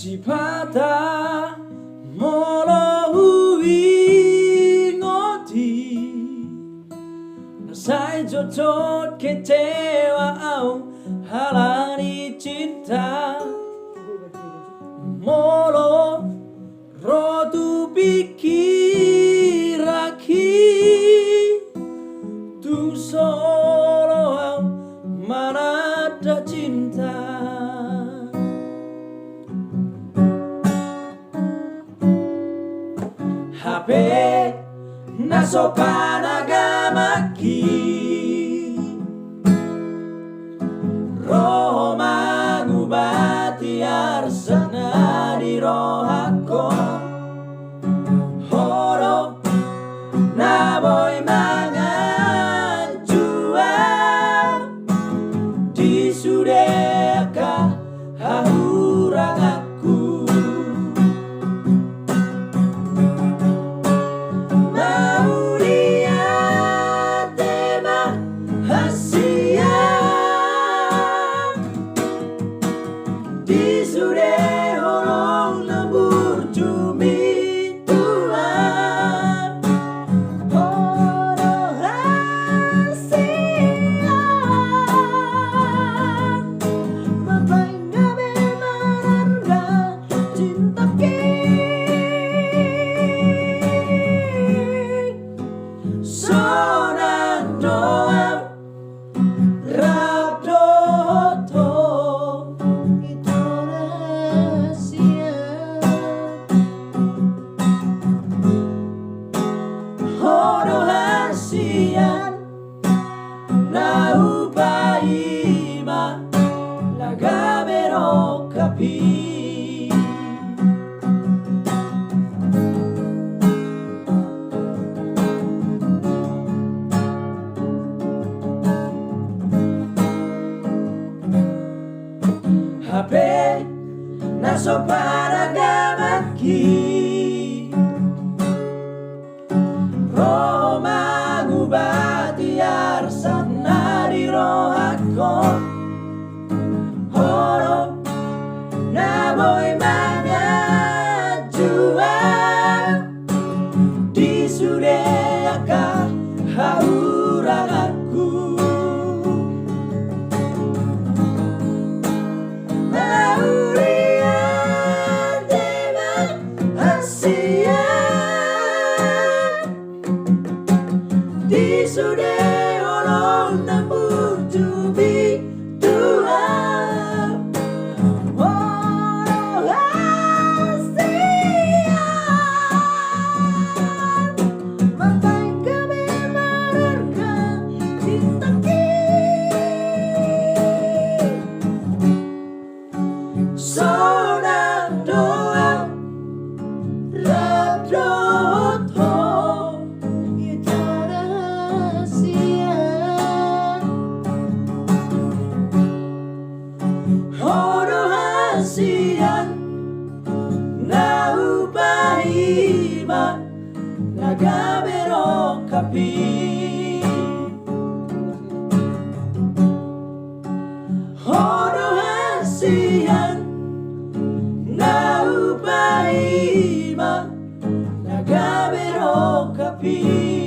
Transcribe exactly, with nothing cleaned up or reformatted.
Sipata molo huingot i, na sai jotjot kecewa au ala ni cinta. Molo ro tu pingkiranki tung so olo au mananda cinta. Hape na so panagamanki ro mangubati arsak na di rohangkon. Ho do na boi manganju au di sude angka hahuranganku. Mauliate ma hasian di sude holong na burju mintuan. Ho do hasian, mambaen gabe mararga cintangki. Sonang do au rap dohot ho. Ito na sian. Ho do hasian na hupaima na gabe rongkap i. Hape na so panagamanki ro mangubati arsak na di rohangkon. Ho do na boi manganju au di sude angka hahuranganku. Mauliate ma hasian di sude holong na burju mintuan. Ho do hasian, mambaen gabe mararga cintangki. Sonang do au rap dohot ho. Ito na sian. Ho do hasian na hupaima na gabe rongkap i. Ho do hasian na hupaima na gabe rongkap i.